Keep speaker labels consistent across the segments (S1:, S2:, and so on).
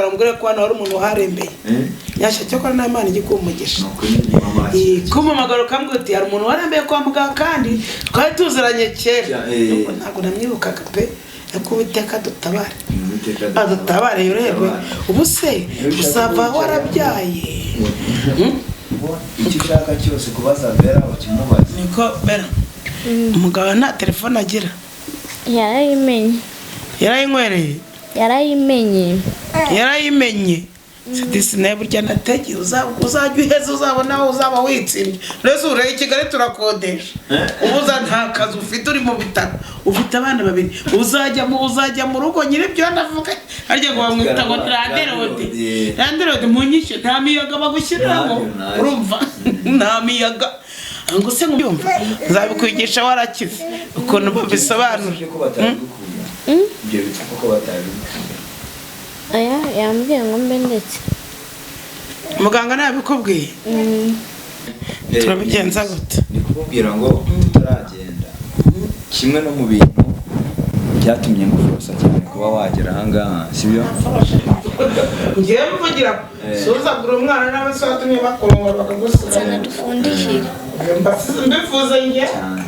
S1: Kumpamagara umbwire ko hano hari umuntu uharembeye. Nyashya, cyakora nta Imana ijya ikumugisha.
S2: Ni ukuri, mama.
S1: Kumpamagara ukambwira uti hari umuntu warembeye kwa muganga kandi twari tuziranye kera.
S2: Ya.
S1: Nubwo ntabwo namwibukaga pe, ariko Uwiteka dutabare.
S2: Uwiteka.
S1: Adutabare, yoroherwe. Ubu se uzava warabyaye?
S2: Icyo ushaka cyose kubaza Bera, ukimubaza.
S1: Niko Bera, umugabo nta telefone agira?
S3: Yarayimenye.
S1: Yarayinywereye?
S3: Yarayimenye.
S1: Yarayimenye. Disi nawe burya nategeye uzajya uheza, uzabona aho uzaba witsimbye. Rero ureye i Kigali turakodesha, ubu nta kazi ufite, uri mu bitaro, ufite abana babiri, uzajya mu rugo nyir'ibyo. Ndavuga harya ngo bamwita ngo landlord. Landlord mu nyishyu nta miyaga bagushyiramo.
S2: Ntayo.
S1: Urumva, nta miyaga ngo se nkubyumva, nzabikwigisha warakize ukuntu babisobanura.
S2: Ibyo ko batabigukunda, ibyo bitwa ko batabigukunda.
S3: Aya yambwiye ngo mbe ndetse.
S1: Muganga ntabikubwiye? Turabigenza gute?
S2: Ni kukubwira ngo tutaragenda, kimwe no mu bintu byatumye nguforosa cyane kuba wagera ahangaha, sibyo?
S1: Ngiye mvugira suzagura umwana nawe se watumye bakurongora bakagusiga.
S3: Zana dufundikire.
S1: Mbifuze njye.
S2: Cyane.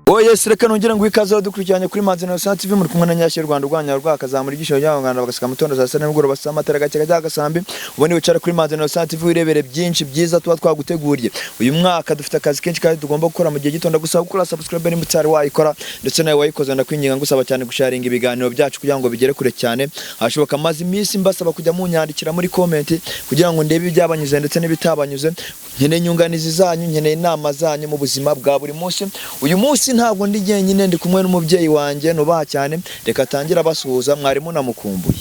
S2: Oh yes, reka nongere ngo ikaze dukurikiranye kuri Manzi National TV, muri kumwe na Nyashyi Rwanda urwanya rwakazamura igisho ry'abangana bagasaka mutondo saa sita nimugoroba saa amatara gake gake agasambi. Ubundi wicara kuri Manzi National TV wirebere byinshi byiza tuba twaguteguriye. Uyu mwaka dufite akazi kenshi kandi tugomba gukora mu gihe gito. Ndagusaba gukora subscribe nimba utari wayikora, ndetse nawe wayikoze ndakwinginga ngusaba cyane gusharinga ibiganiro byacu kugira ngo bigere kure cyane hashoboka. Maze iminsi mbasaba kujya munyandikira muri comment kugira ngo ndebe ibyabanyuze ndetse n'ibitabanyuze. Nkeneye inyunganizi zanyu, nkeneye inama zanyu mu buzima bwa buri munsi. Uyu munsi ntabwo ndi jyenyine, ndi kumwe n'umubyeyi wanjye nubaha cyane. Reka atangire abasuhuza, mwarimu namukumbuye.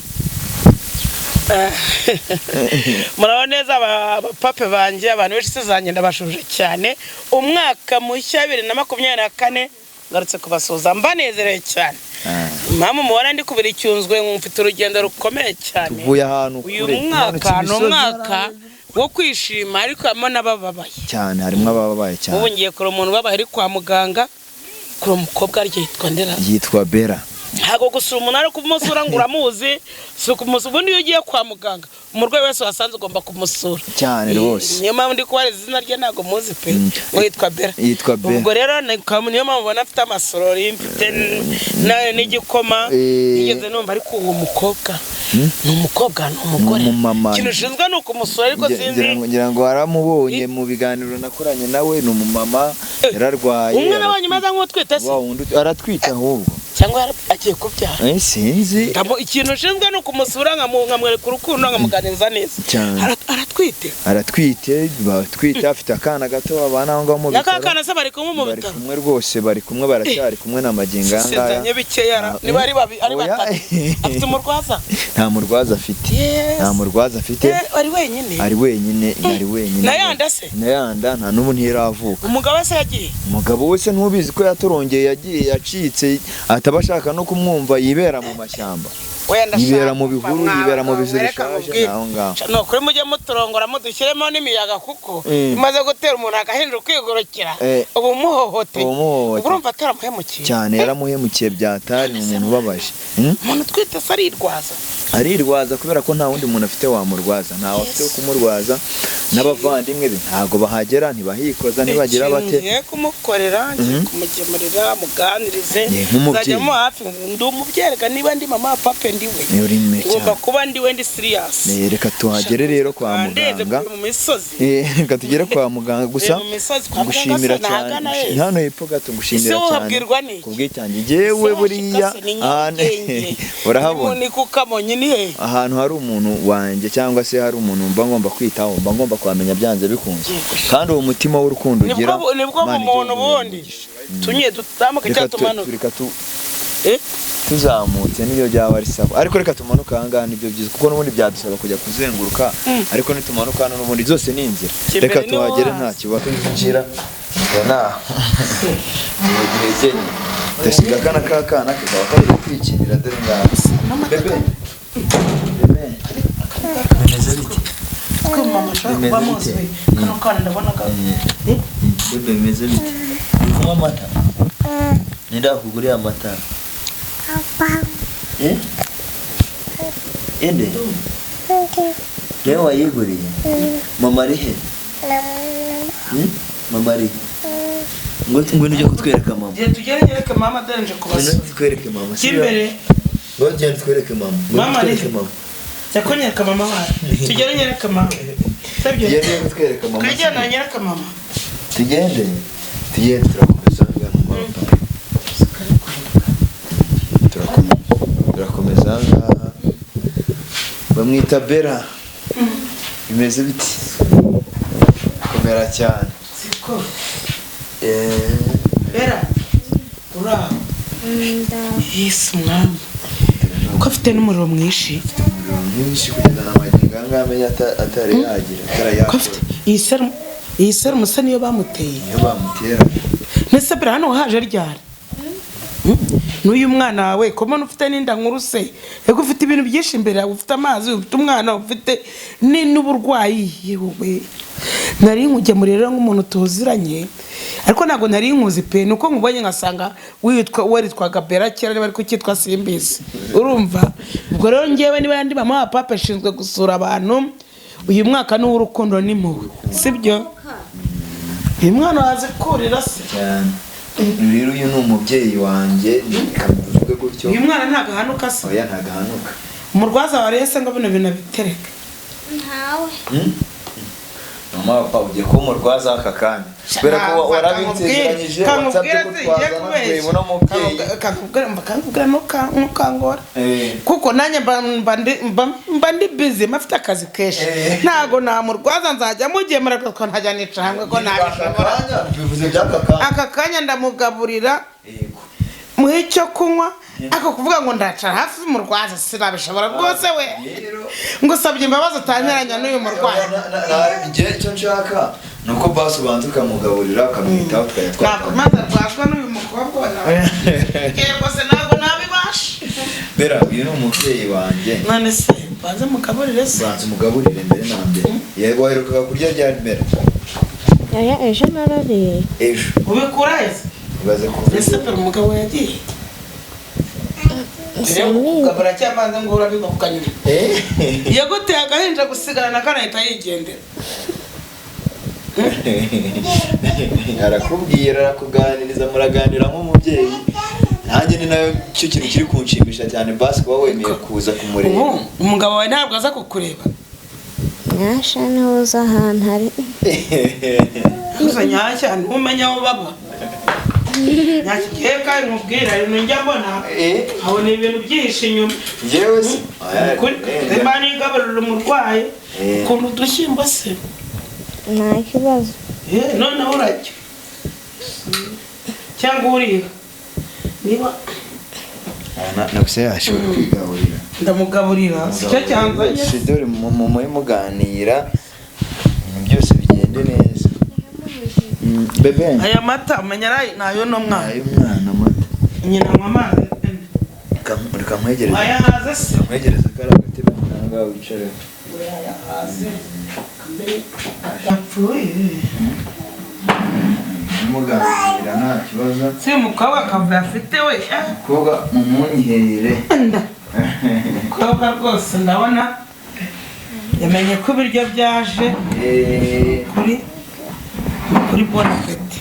S1: Muraho neza abapape banjye, abantu b'inshuti zanjye, ndabashuje cyane. Umwaka mushya 2024, ngarutse kubasuhuza mbanezerewe cyane. Impamvu mubona ndi kubira icyunzwe, mfite urugendo rukomeye cyane.
S2: Tuvuye ahantu
S1: Uyu
S2: kure.
S1: mwaka
S2: Tumanutse
S1: ni
S2: imisozi.
S1: umwaka wo kwishima, ariko harimo n'abababaye.
S2: Cyane, harimo abababaye
S1: Ubu
S2: cyane.
S1: ngiye kureba umuntu ubabaye ari kwa muganga, kure umukobwa arya yitwa Ndera.
S2: Yitwa Bera.
S1: Ntabwo gusura umuntu ari kumusura ngo uramuzi, si ukumusura. Ubundi iyo ugiye kwa muganga, umurwayi wese wasanze ugomba kumusura.
S2: Cyane rwose.
S1: Niyo mpamvu ndi kubariza izina rye, ntabwo muzi pe. Ngo yitwa Bera?
S2: Yitwa Bera.
S1: Ubwo rero niyo mpamvu ubona mfite amasorori, mfite n'igikoma. Nigeze numva, ariko uwo mukobwa ni umukobwa, ni umugore?
S2: Ni umumama.
S1: Ikintu ushinzwe ni ukumusura, ariko sinzi.
S2: Ngira ngo waramubonye mu biganiro nakoranye nawe, ni umumama, yararwaye.
S1: Umwe nabonye umeze nk'utwite se?
S2: Wa wundi aratwite ahubwo.
S1: Cyangwa agiye kubyara?
S2: Sinzi.
S1: Ikintu ushinzwe ni ukumusura, nkamwereka urukundo, nkamuganiriza neza.
S2: Cyane.
S1: Aratwite?
S2: Aratwite, batwite, afite akana gato babana aho ngaho mu
S1: N'aka
S2: bitaro.
S1: kana se bari kumwe mu
S2: Bari
S1: bitaro?
S2: kumwe rwose, bari kumwe, baracyari kumwe na magingo aya ngaya.
S1: Sizanye bikeya
S2: Ah,
S1: niba ari babi ari
S2: oya.
S1: batatu. Afite umurwaza?
S2: Nta murwaza afite.
S1: Yes.
S2: Nta murwaza afite.
S1: Ari wenyine?
S2: Ari wenyine, ari wenyine.
S1: Na yanda se?
S2: Na yanda nta n'ubu ntiravuka.
S1: Umugabo se yagiye?
S2: Umugabo we se ntubizi ko yatorongeye, yagiye, yacitse, ataba ashaka no kumwumva, yibera mu mashyamba.
S1: Wenda ndashaka
S2: Yibera mu bihuru,
S1: kumva
S2: yibera mu bizu
S1: mwereka
S2: bishaje,
S1: mubwire.
S2: naho ngaho.
S1: Ni ukuri mujye muturongora mudushyiremo n'imiyaga, kuko imaze gutera umuntu agahinja ukwigurukira, ubu umuhohoteye.
S2: Uba umuhohoteye.
S1: Ubu urumva ataramuhemukiye?
S2: Cyane, yaramuhemukiye byatari, ni umuntu ubabaje.
S1: Umuntu utwite se arirwaza?
S2: Arirwaza kubera ko nta wundi muntu afite wamurwaza, ntawe afite wo kumurwaza, n'abavandimwe be ntabwo bahagera, ntibahikoza, ntibagira
S1: Ikintu
S2: bate.
S1: ngiye kumukorera, ngiye kumugemurira, muganirize.
S2: Ye, nk'umubyeyi.
S1: Nzajya muba hafi, ndi umubyeyi reka, niba ndi mama pape ndiwe,
S2: Ni uri mme
S1: ngomba
S2: cyane.
S1: kuba ndiwe, ndi serious.
S2: Reka tuhagere rero kwa
S1: Ndeze
S2: muganga.
S1: mu misozi.
S2: Reka tugere kwa muganga gusa.
S1: Mu misozi kwa muganga
S2: Ngushimira
S1: se nahagana
S2: cyane.
S1: heza?
S2: Hano hepfo gato, ngushimira
S1: Ese wowe
S2: cyane
S1: uhabwirwa n'iki?
S2: kubwitange jewe
S1: Ese
S2: buriya
S1: washika se ni
S2: ahantu
S1: Nyarugenge?
S2: urahabona.
S1: Ni ku Kamonyi, ni hehe?
S2: Ahantu hari umuntu wanjye cyangwa se hari umuntu mba ngomba kwitaho, mba ngomba kuhamenya byanze bikunze, kandi uwo mutima w'urukundo ugira
S1: Nibwo
S2: Imana ijye
S1: bumuntu bundi
S2: iwumugisha.
S1: tunye dutamuke
S2: Reka
S1: cyangwa tumanuke?
S2: reka
S1: Eh?
S2: tuzamutse niyo byaba ari sawa, ariko reka tumanuke ahangaha nibyo byiza, kuko n'ubundi byadusaba kujya kuzenguruka, ariko nitumanuka hano n'ubundi zose ni inzira.
S1: Kimbere
S2: Reka
S1: niho
S2: tuhagere
S1: haza.
S2: nta kibazo. Twinjira na mu gihe genye ndasiga akana k'akana kakaba kari kwikinira, dore ngaha. Bebe, bebe, bimeze bite?
S1: Ko mama ashobora kuba
S2: Bimeze bite?
S1: amuzi kano kana ndabona ka Eh?
S2: Bebe bimeze bite? Uri kunywa amata? Ninde wakuguriye amata? Eh? Inde? Niwe wayiguriye? Mama ari he? Hmm? Mama ari he? Ngo ngwino ujye kutwereka mama.
S1: Gihe tugere nyereke mama dore nje
S2: Ngwino
S1: kubasura.
S2: twereke mama. sibyo?
S1: Cy'imbere
S2: Ngo genda twereke mama. Ngwino
S1: Mama ari
S2: twereke
S1: he?
S2: mama.
S1: jya kunyereka mama wawe. Tugere nyereke mama. Sibyo?
S2: Tugende ujye kutwereka mama.
S1: Twigenda nyereke mama.
S2: Tugende. Tugende turakomeza ngaha mama. Turakomeza. Turakomeza ngaha. Bamwita Bera. Bimeze biti? Komera cyane.
S1: Siko.
S2: Eh,
S1: Bera. Uraho. Yesu mwami. Ko afite n'umuriro mwinshi.
S2: umuriro mwinshi kugeza na magingo aya ngaya amenya atari yagira
S1: Ko afite
S2: atarayakora.
S1: iyi serumu se niyo bamuteye.
S2: Niyo bamutera.
S1: Nese Bera hano wahaje ryari? N'uyu mwana wawe ko mbona ufite n'inda nkuru se ego ufite ibintu byinshi imbere yawe ufite amazi ufite umwana ufite n'uburwayi yewe nari nkugemuriye rero nk'umuntu tuziranye ariko ntabwo nari nkuzi pe nuko nkubonye ngasanga witwa waritwaga Bera kera niba ariko cyitwa simbizi urumva ubwo rero ngewe niba yandi mama wa papa ashinzwe gusura abantu uyu mwaka ni uw'urukundo n'impuhwe sibyo uyu mwana wazi kurira se
S2: Cyane. Rero uyu ni umubyeyi wanjye reka mbivuge gutyo.
S1: uyu mwana ntabwo ahanuka se
S2: Oya ntagahanuka.
S1: umurwaza wa rese ngo bino bintu abitereke
S3: Ntawe.
S2: Mama papa ugiye kuba umurwaza w'aka kanya. Kubera ko warabinsezeranyije wansabye ko twazana kureba uno mubyeyi.
S1: Kakubwira ntukangora
S2: Eh.
S1: kuko nanjye mba ndi busy mba mfite akazi kenshi
S2: Eh.
S1: ntabwo namurwaza nzajya mugemura kuko ntajya nicara hamwe ko
S2: Aka
S1: nabishobora
S2: kanya bivuze by'aka kanya.
S1: aka kanya ndamugaburira
S2: Yego.
S1: muhe icyo kunywa ariko kuvuga ngo ndacara hafi y'umurwaza sinabishobora rwose we
S2: Rero
S1: ngusabye imbabazi utanteranya n'uyu murwayi
S2: igihe icyo nshaka ni uko basi ubanza ukamugaburira ukamwitaho tukajya
S1: ntabwo
S2: twatanga.
S1: maze arwazwa n'uyu mukobwa we nawe yego se ntabwo nabibasha
S2: Bera uyu ni umubyeyi wanjye.
S1: none se banze mugaburire se
S2: Banza umugaburire mbere na mbere. Yego waherukaga kurya ryari mbere?
S3: Oya ejo narariye.
S2: Ejo.
S1: ubikura ese
S2: Ibaze kuva.
S1: ese pe umugabo yagiye
S3: Simbizi.
S1: cyangwa ngo urabigwa ku kanyuma
S2: Eh?
S1: yaguteye agahinja gusigarana kanahita yigendera
S2: Arakubwira arakuganiriza muraganira nk'umubyeyi. Nanjye ni nayo cyo kintu kiri kunshimisha cyane basi kuba wemeye kuza kumureba.
S1: ubu umugabo wawe ntabwo aza kukureba
S3: Nyasha niwe uzi ahantu ari.
S1: gusa nyashya ntumenye aho baba nyashya igihe kandi nkubwira ibintu njya mbona
S2: Eh?
S1: nkabona ibintu byihishe inyuma
S2: Njyewe se.
S1: Ukuri imana igaburira umurwayi
S2: Eh.
S1: ukuntu udushyimbo se
S3: Nta kibazo.
S1: Eh, noneho urajya cyangwa uriha niba
S2: Nabuse yashobora kwigaburira.
S1: ndamugaburira sicyo cyanzanye
S2: Si dore mube muganira ibintu byose bigende neza. Bebe
S1: aya mata umenya ari nayo no mwana
S2: ay'umwana amata.
S1: nyina anywa amazi
S2: Reka nkwegereze.
S1: wayahaze se
S2: Nkwegereze kariya gatebe ngaha wicareho.
S1: Urayahaze apfuye
S2: Muganira nta kibazo.
S1: si umukobwa akavuyo afite we eh.
S2: Mukobwa mumunyihere.
S1: Nda. Umukobwa rwose ndabona yamenye ko ibiryo byaje
S2: Eh,
S1: kuri kuri bon appetit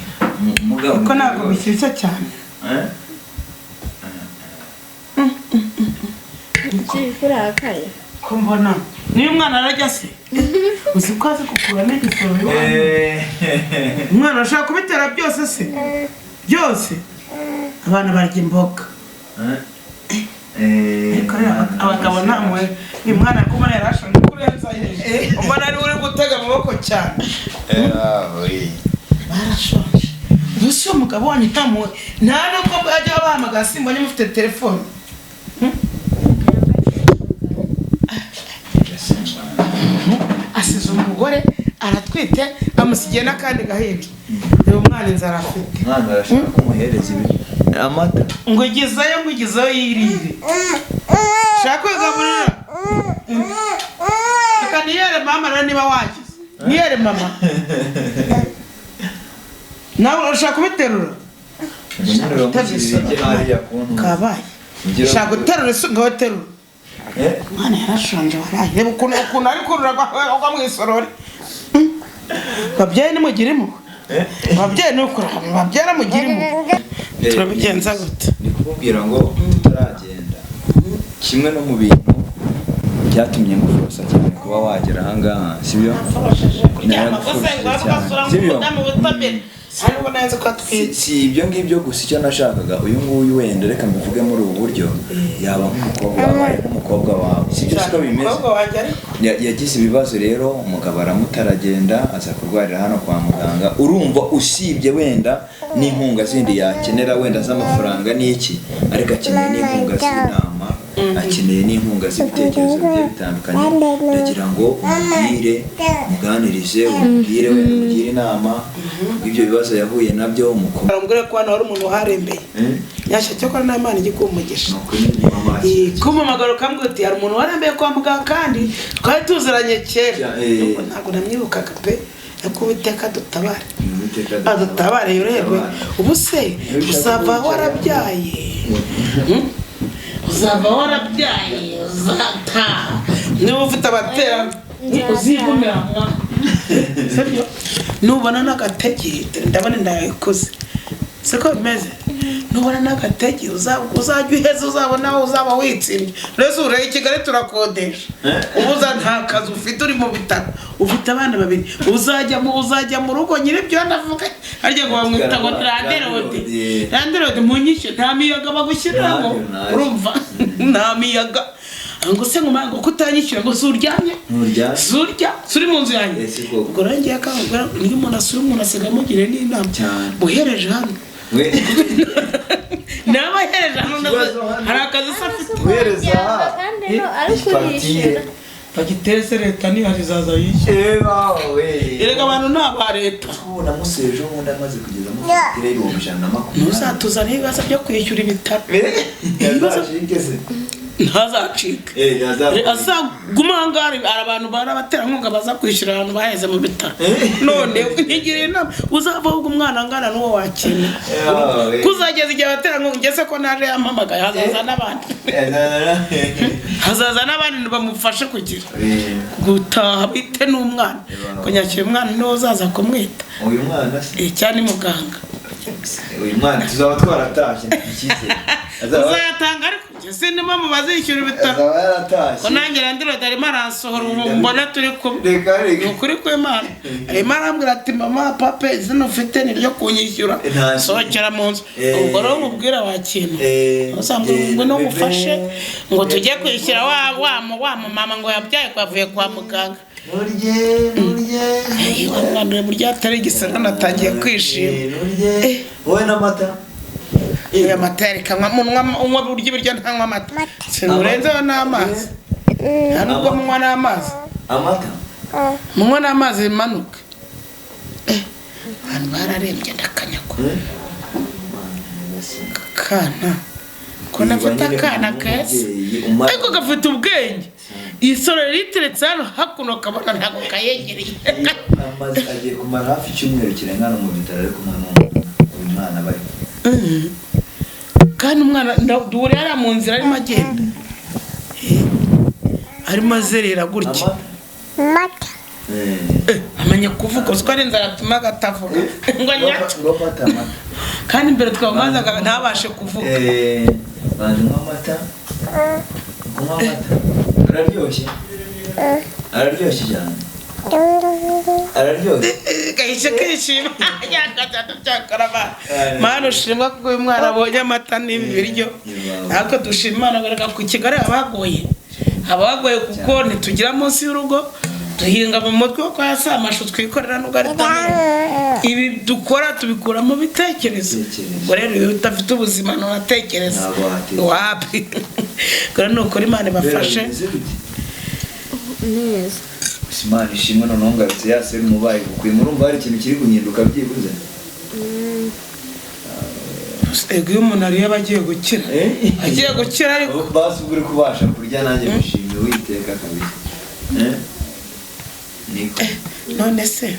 S2: mugabo.
S1: kuko ntabwo bishyushye cyane
S2: Eh?
S3: Kurakaye.
S1: ko mbona niyo umwana arajya se uzi ko azi gukuramo igisoro
S2: Eh.
S1: umwana ashobora kubitera byose se byose abana barya imboga
S2: Eh.
S1: ariko rero abagabo nta mwe uyu mwana ari kubona yarashonje kurenza ubona ari uri gutega amaboko cyane
S2: Eh, oui.
S1: barashonje ubu si umugabo wanyu nta mwe nta nubwo ajya abahamagara simbonye mufite telefone asize umugore aratwite amusigiye n'akandi gahinja uyu mwana inzara afite
S2: Umwana arashaka kumuhereza ibiryo. Amata.
S1: ngo igezeyo ngo igezeyo yirire shaka kwigaburira Reka niyere mama rero niba wagize niyere mama nawe urashaka kubiterura. Kabaye ushaka guterura isuka ngaho terura. Umwana yarashonje waraye, reba ukuntu ari kurura agwa mu isorori. Babyeyi nimugire impuhwe, ababyeyi ni ukuri, babyara mugire impuhwe. Turabigenza gute?
S2: Ni kukubwira ngo tutaragenda, kimwe no mu bintu byatumye nguforosa cyane kuba wagera ahangaha, sibyo?
S1: Kuryama gusa ngo ugasura nk'umudamu butabera ariko neza ko atwite.
S2: Si ibyo ngibyo gusa, icyo nashakaga uyu nguyu wenda reka mbivuge muri ubu buryo, yaba nk'umukobwa wabaye nk'umukobwa wawe, sibyo? Siko bimeze?
S1: Umukobwa wanjye ariko.
S2: Yagize ibibazo rero, umugabo aramutaragenda aza kurwarira hano kwa muganga. Urumva usibye wenda n'inkunga zindi yakenera wenda z'amafaranga n'iki, ariko akeneye n'inkunga z'inama, akeneye n'inkunga z'ibitekerezo bigiye bitandukanye. Ndagira ngo umubwire, umuganirize, umubwire wenda umugire inama ibyo bibazo yahuye nabyo umukobwa.
S1: Baramubwira ko hano hari umuntu uharembeye. Nyashya cyokora nta Imana ijya ikumugisha.
S2: Ni ukuri mama.
S1: Kumpamagara ukambwira uti hari umuntu warembeye kwa muganga kandi twari tuziranye kera.
S2: Ya.
S1: Nuko ntabwo namwibukaga pe, ariko Uwiteka adutabare.
S2: Uwiteka
S1: adutabare yoroherwe. Ubu se uzava warabyaye? Uzava warabyaye, uzataha niba ufite abatera uzigumira mwa. Sibyo? Nubona n'agatege, dore ndabona inda yawe ikuze, siko bimeze? Nubona n'agatege uzajya uheza uzabona aho uzaba witsimbye. Rero ureye i Kigali turakodesha, ubu nta kazi ufite, uri mu bitaro, ufite abana babiri, uzajya mu rugo nyir'ibyo ndavuga harya ngo bamwita ngo ni landlord. Landlord mu nyishyu nta miyaga bagushyiramo.
S2: Ntayo.
S1: Urumva nta miyaga, ngo se ngo kutanyishyura ngo si uryamye?
S2: Nturyamye.
S1: Si urya, si uri mu nzu yanjye?
S2: Ese koko.
S1: Ubwo rero ngiye akangubwira, niyo umuntu asura umuntu asigaye amugiriye n'inama.
S2: Cyane.
S1: Uhereje hano.
S2: We.
S1: Nawe ahereje hano.
S2: Ikibazo hano.
S1: Hari akazi se afite?
S2: Guhereza aha.
S3: Kandi no ari kurishyura.
S1: Fagitire se leta nihari izaza yishyura.
S2: Eba we.
S1: Erega abantu ni aba leta.
S2: Ubu namusuye ejo bundi amaze kugezamo fagitire y'120,000.
S1: Ntuzatuzane ibibazo byo kwishyura ibitaro. Ibibazo
S2: Yazacike se?
S1: Ntazacike.
S2: Yazacike.
S1: Azaguma aha ngaha, hari abantu bari abaterankunga baza kwishyura ahantu baheze mu bitaro. None ntigire inama, uzava ahubwo umwana angana n'uwo wakina.
S2: Yawe.
S1: Kuzageza igihe abaterankunga ngeze ko naje yampamagaye, hazaza n'abandi, hazaza n'abandi bamufashe kugira gutaha bite n'umwana ko nyakira umwana niwe uzaza kumwita.
S2: Uyu mwana se?
S1: Cyane muganga.
S2: Uyu mwana tuzaba twaratashye, mfite icyizere.
S1: Uzayatanga ariko njye sinimo mu bazishyura ibitaro.
S2: Azaba yaratashye.
S1: Ko nanjye landlord arimo aransohora ubu mbona turi kumwe.
S2: Reka reka.
S1: Ni ukuri kw'Imana, arimo arambwira ati mama, pape, izina ufite ni ryo kunyishyura.
S2: Nta-
S1: Sohokera mu nzu. Ubwo rero nkubwira wakintu uzambwira ngo
S2: bebe.
S1: ngufashe ngo tujye kwishyura wa mama ngo yabyaye ko yavuye kwa muganga.
S2: Nturye, nturye.
S1: Wa mwana we, burya atari igisoro natangiye kwishima.
S2: Nturye. Wowe n'amata.
S1: Aya mata yareka unywa burya ibiryo ntanywa amata, sinurenzeho n'amazi, nta nubwo munywa n'amazi.
S2: Amata.
S1: Munywa n'amazi bimanuka. Abantu bararembye ndakanyagwa. Kana ko nafite akana keza ariko gafite ubwenge, isoro riteretse hano hakuno kabona ntabwo kayegereye.
S2: Amaze agiye kumara hafi icyumweru kirengana mu bitaro ari kumwe n'umwana, uyu mwana bari.
S1: Kandi umwana duhuriye hariya mu nzira arimo agenda, arimo azerera gutya.
S2: Amata.
S1: Amenya kuvuga, uziko ari inzara atuma agatavuga ngo nyacyo.
S2: Ngo fata amata.
S1: Kandi mbere twamubazaga ntabashe kuvuga.
S2: Banza unywa amata. Kunywa amata. Araryoshye. Araryoshye cyane. Araryoshye.
S1: Gahise kishima cyakora. Mana ushimwa kuko uyu mwana abonye amata n'ibi biryo. Ariko dushima Imana bereka ku Kigali haba hagoye, haba hagoye kuko ntitugira munsi y'urugo, duhinga mu mutwe kuko hasi amashu twikorera nubwo ari tamwe. Ibi dukora tubikura mu bitekerezo.
S2: Bitekerezo.
S1: Ubwo rero iyo udafite ubuzima ntunatekereza.
S2: Ntabwo watekereza.
S1: Wapi. Ubwo rero ni ukuri Imana ibafashe.
S2: Bimeze bite?
S3: Neza.
S2: Gusa Imana ishimwe, noneho ngarutse ya serumu bayigukuye, murumva hari ikintu kiri guhinduka byibuze?
S1: Ego, iyo umuntu ariye aba agiye gukira. Agiye gukira ariko.
S2: Basi ubwo uri kubasha kurya, nanjye mbishimiye Uwiteka kabisa. Niko.
S1: None se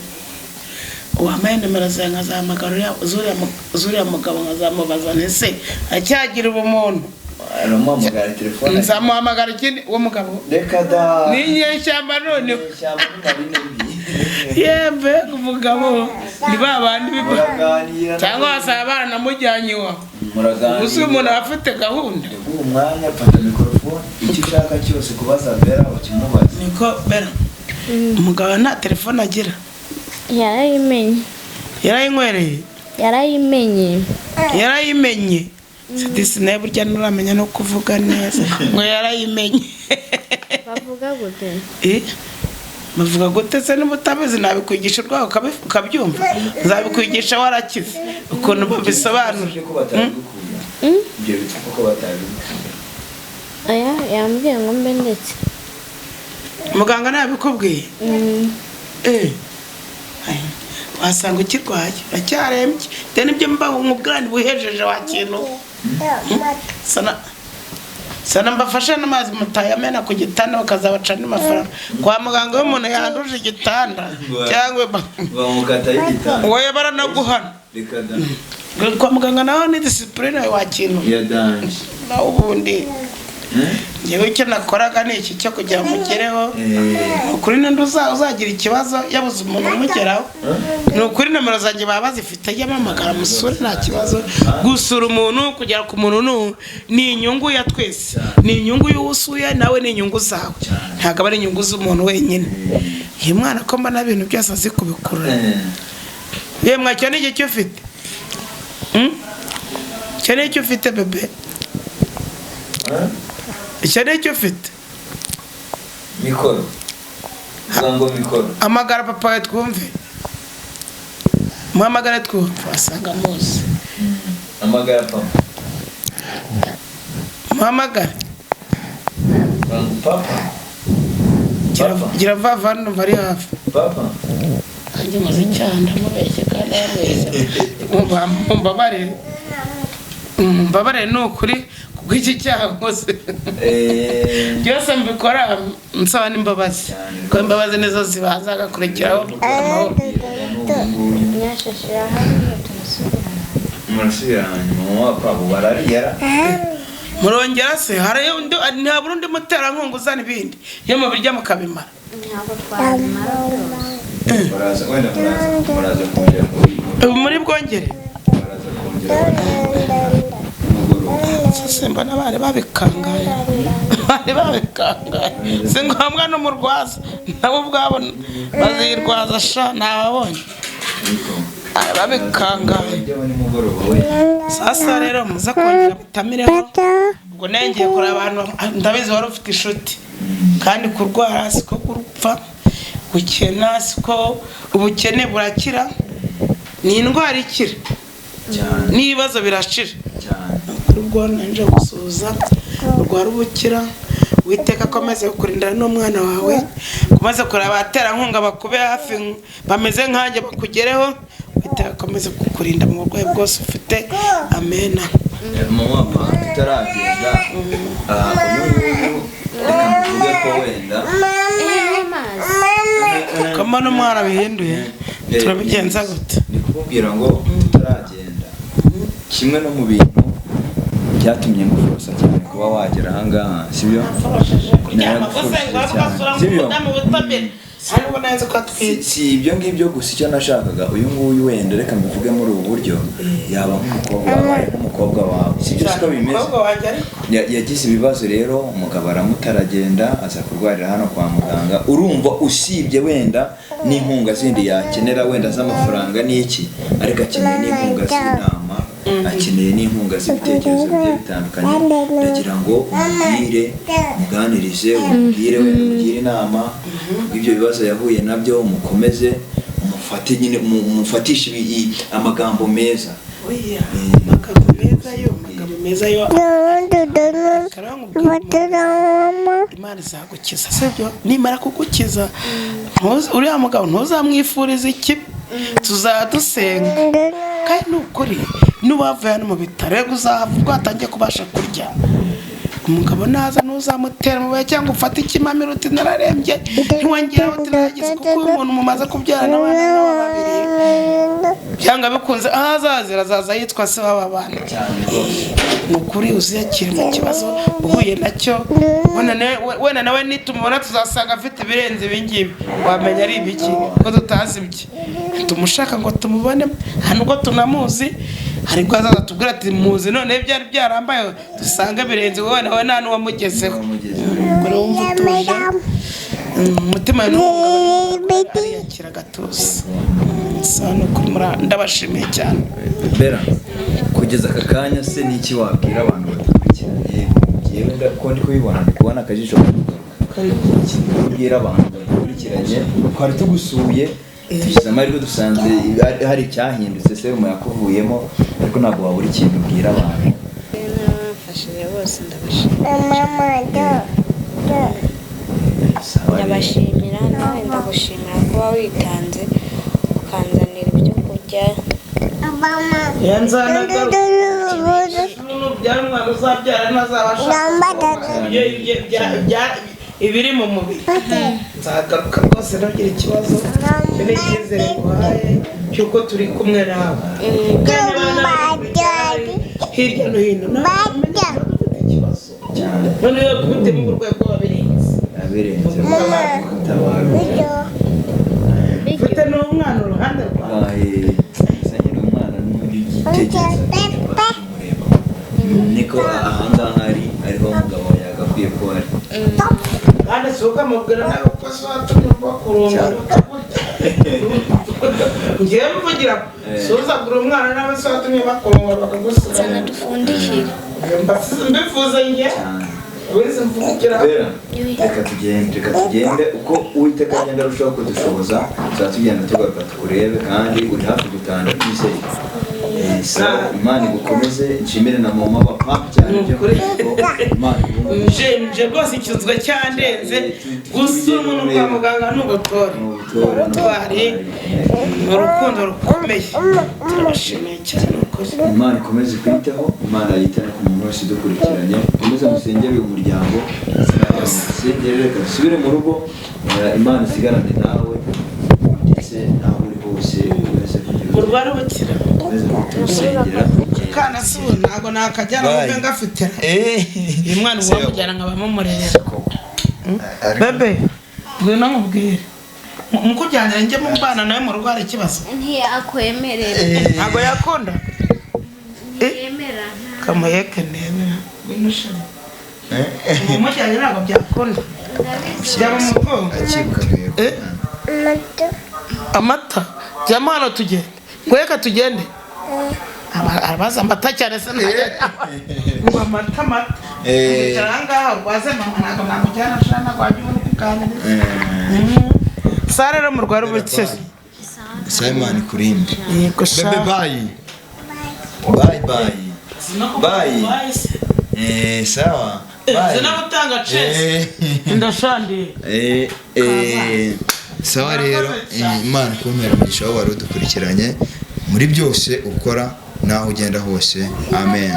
S1: wampaye nimero zawe nkazahamagara zuriya mugabo, nkazamubaza nti se acyagira ubumuntu?
S2: Aramuhamagara telefone.
S1: Nzamuhamagara ikindi uwo mugabo.
S2: Reka da.
S1: Ni inyeshyamba noneho.
S2: Ishyamba ni marine mbi.
S1: Yemwe, umugabo ni ba bandi
S2: Muraganira.
S1: Cyangwa wasanga baranamujyanye iwawe.
S2: Muraganira.
S1: Gusa uyu muntu aba afite gahunda.
S2: Ndaguha umwanya, fata mikorofone, icyo ushaka cyose kubaza Bera ukimubaze.
S1: Niko Bera, umugabo nta telefone agira?
S3: Yarayimenye.
S1: Yarayinywereye.
S3: Yarayimenye.
S1: Yarayimenye. Disi nawe burya nturamenya no kuvuga neza ngo yarayimenye.
S3: Bavuga gute?
S1: Eh, bavuga gute se? Niba utabizi nabikwigisha urwawe ukabyumva. Nzabikwigisha warakize ukuntu babisobanura.
S2: Ibyo ko batabigukura, ibyo bituma ko batabigukura.
S3: Aya yambwiye ngo mbe ndetse.
S1: Muganga ntabikubwiye?
S3: Mm.
S1: Eh, ay, wasanga ukirwaye, uracyarembye dore nibyo mba nkubwira buhejeje wa kintu sana sana. Mbafashe n'amazi mutayamena ku gitanda bakazabaca andi mafaranga kwa muganga. Iyo umuntu yanduje igitanda cyangwa
S2: Bamukata y'igitanda.
S1: Wowe baranaguhana.
S2: Reka da.
S1: Kwa muganga naho ni discipline wa kintu.
S2: Ya danger.
S1: Naho ubundi ngewe icyo nakoraga ni iki cyo kugira ngo mugereho. Ni ukuri n'undi uzagira ikibazo yabuze umuntu umugeraho, ni ukuri nomero zanjye baba bazifite, ajya ampamagara musure, nta kibazo. Gusura umuntu, kugera ku muntu ni inyungu ya twese, ni inyungu y'uwo usuye nawe, ni inyungu zawe, ntabwo aba ari inyungu z'umuntu wenyine. Uyu mwana ko mbona ibintu byose azi kubikurura? Yemwe, icyo ni icyo ufite? Hmm? Icyo ni icyo ufite, bébé? Icyo ni icyo ufite?
S2: Mikoro. Vuga ngo mikoro.
S1: Hamagara papa wawe twumve, muhamagare twumve, wasanga amuzi.
S2: Hamagara papa.
S1: Muhamagare.
S2: Vuga ngo papa. Papa.
S1: Gira vuba, numva ari hafi.
S2: Papa.
S1: Nanjye muzi icyaha, ndamubeshye kandi yamubeshye. Mumbabarire, mumbabarire, ni ukuri kubw'iki cyaha nkoze. Byose mbikora nsaba n'imbabazi, kuko imbabazi nizo zibanza, hagakurikiraho amahoro.
S3: Nyashashe irahari, turasubirana.
S2: Murasubira hanyuma mama wa papa barariyara.
S1: Murongera se? Hari undi, ntabura undi muterankunga uzana ibindi iyo mubirya mukabimara.
S3: Ntabwo twabimara byose.
S2: Baraza wenda, muraza kongera
S1: Ubu muri bwongere.
S2: Baraza kongera nimugoroba.
S1: Sese mbona bari babikangaye, bari babikangaye. Si ngombwa n'umurwaza, nabo ubwabo bazirwaza sha, ntababonye.
S2: Ariko
S1: Bari babikangaye.
S2: bajyaho nimugoroba we.
S1: Sasa rero muze kongera mutamireho. Ubwo nengeye kureba abantu, ndabizi wari ufite inshuti. Kandi kurwara siko gupfa, gukena siko, ubukene burakira, ni indwara ikira.
S2: Cyane.
S1: N'ibibazo birashira.
S2: Cyane.
S1: Ubwo nje gusuhuza, urwara ubukira, Witeka akomeze kukurindana n'umwana wawe, ukomeze kureba abaterankunga bakube hafi bameze nkanjye bakugereho. Witeka akomeze kukurinda mu burwayi bwose ufite, amena.
S2: Mama papa, tutaragenda, uyu nguyu reka mvuge ko wenda
S3: Amazi.
S1: Ko mbona umwana bihinduye, turabigenza gute?
S2: Ni kukubwira ngo tutaragenda, kimwe no mu bintu byatumye nguforosa cyane kuba wagera ahangaha, sibyo?
S1: Kuryama gusa ngo ugasura
S2: Sibyo?
S1: nk'umudamu butabera, ariko neza ko atwite.
S2: Si ibyo ngibyo gusa. Icyo nashakaga, uyu nguyu wenda reka mbivuge muri ubu buryo, yaba nk'umukobwa wabaye nk'umukobwa wawe, sibyo? Siko bimeze?
S1: Umukobwa wanjye ariko.
S2: Yagize ibibazo rero, umugabo aramutaragenda, aza kurwarira hano kwa muganga. Urumva usibye wenda n'inkunga zindi yakenera, wenda z'amafaranga n'iki, ariko akeneye n'inkunga z'inama, akeneye n'inkunga z'ibitekerezo bigiye bitandukanye. Ndagira ngo umubwire, umuganirize, umubwire wenda umugire inama bw'ibyo bibazo yahuye nabyo, umukomeze, umufate nyine, umufatishe amagambo meza.
S1: Oya, amagambo meza yo, amagambo meza yo. Karangubwira, Imana izagukiza, sibyo? Nimara kugukiza, uriya mugabo ntuzamwifurize ikibi, tuzadusenga. Kandi ni ukuri, nuba wavuye hano mu bitaro, rero uzahava ubwo watangiye kubasha kurya. Umugabo naza ntuzamutera amabuye cyangwa ufate ikimamiro uti nararembye, ntiwongera uti naragize, kuko uyu muntu mumaze kubyarana abana n'aba babiri, byanga bikunze aho azazira azaza yitwa se w'aba bana.
S2: Cyane rwose.
S1: Ni ukuri uziyakire mu kibazo uhuye nacyo. Wenda nawe nitumubona tuzasanga afite ibirenze ibingibi, wamenya ari ibiki ko tutazi ibye. Tumushaka ngo tumubone, nta nubwo tunamuzi. Hari ubwo azaza tubwira ati muzi, noneho byari byarambaye dusanga birenze wowe, nawe nta n'uwamugezeho.
S2: Wamugezeho.
S1: Ubwo rero wumva utuje, umutima ariyakira agatuza. Sawa, ni ukuri ndabashimiye cyane.
S2: Bera, kugeza aka kanya se ni iki wabwira abantu badukurikiranye? Njyewe ko ndi kubibona, ndi kubona akajisho kari kugaruka. Iki ubwira abantu badukurikiranye? Twari tugusuye, tugize amahirwe dusanze hari icyahindutse, serumu yakuvuyemo, ariko ntabwo wabura ikintu ubwira abantu.
S3: N'abamfashije bose ndabashimira.
S2: Sawa rero.
S3: Ndabashimira nawe, ndagushimira kuba witanze ukanzanira ibyo kurya.
S1: Nubyara umwana uzabyara ntazabasha ibiri mu mubiri, nzagaruka rwose, ntugire ikibazo. Icyo ni icyizere nguhaye cy'uko turi kumwe nawe. Kandi abana bakurikirana hirya no hino nawe umenye ko ufite ikibazo
S2: Cyane.
S1: Noneho kubitema uburwayi bw'ababirenze.
S2: Abirenze gutabara.
S1: Ufite n'umwana uruhande rwawe.
S2: Gusa nyine umwana n'uburyo ugitekereza kumureba niko ahangaha ari ariho umugabo yagakwiye kuba ari.
S1: Kandi si ukamubwira nawe ko se watumye bakurongora ngewe mvugira suzagura umwana nawe se watumye bakurongora bakagusiga.
S3: Dupfundikire.
S1: Mbifuza nge
S2: Cyane.
S1: wize mvugira.
S2: Bera, reka tugende, reka tugende. Uko Uwiteka agenda arushaho kudushoboza, tuzaba tugenda tugaruka tukurebe, kandi uri hafi gutanga twizeye. Sawa, Imana igukomeze. Nshimire na mama wa papa cyane.
S1: Ni ukuri.
S2: Imana igukomeze.
S1: Nje nje rwose icyunzwe cyandenze. Gusa umuntu kwa muganga ni ubutore.
S2: Ni ubutore.
S1: Ubutwari ni urukundo rukomeye. Turabashimiye cyane, ni ukuri.
S2: Imana ikomeze kwitaho, Imana yitane ku muntu wese udukurikiranye. Ukomeze musengere uyu muryango, musengere. Reka dusubire mu rugo. Imana isigarane nawe ndetse n'aho uri hose ukomeze kugira
S1: Urwara ubukira.
S2: ukomeze kumusengera.
S1: Kana si ubu ntabwo nakajyana
S2: Bye.
S1: mube ngafite uyu mwana uwamujyana nkaba mumurerera. Bebe, ngwino nkubwire. Mukujyanira njye mu bana nawe mu rugo hari ikibazo.
S3: Ntiyakwemerera.
S1: Ntabwo yakunda.
S3: Ntiyemera.
S1: Kamuheke ndebe. Ngwino shema. Umujyanye ntabwo byakunda. Byaba mu mugongo. Eh? Amata. Jyamo hano tugende. Ngweka tugende. Abaza amata cyane se ntajya. Ngo amata amata. Wicara aha ngaha urwaze mama, ntabwo namujyana shana wajya ubona uko uganiriza. Sa rero murwara ubukire.
S2: Simon kurinde.
S1: Yego sha.
S2: Bebe, bye bye bye bye. Sawa, bye.
S1: Sinagutanga chance. Ndashandiye.
S2: Sawa rero, Imana kumpera umugisha wowe wari udukurikiranye muri byose ukora n'aho ugenda hose. Amen.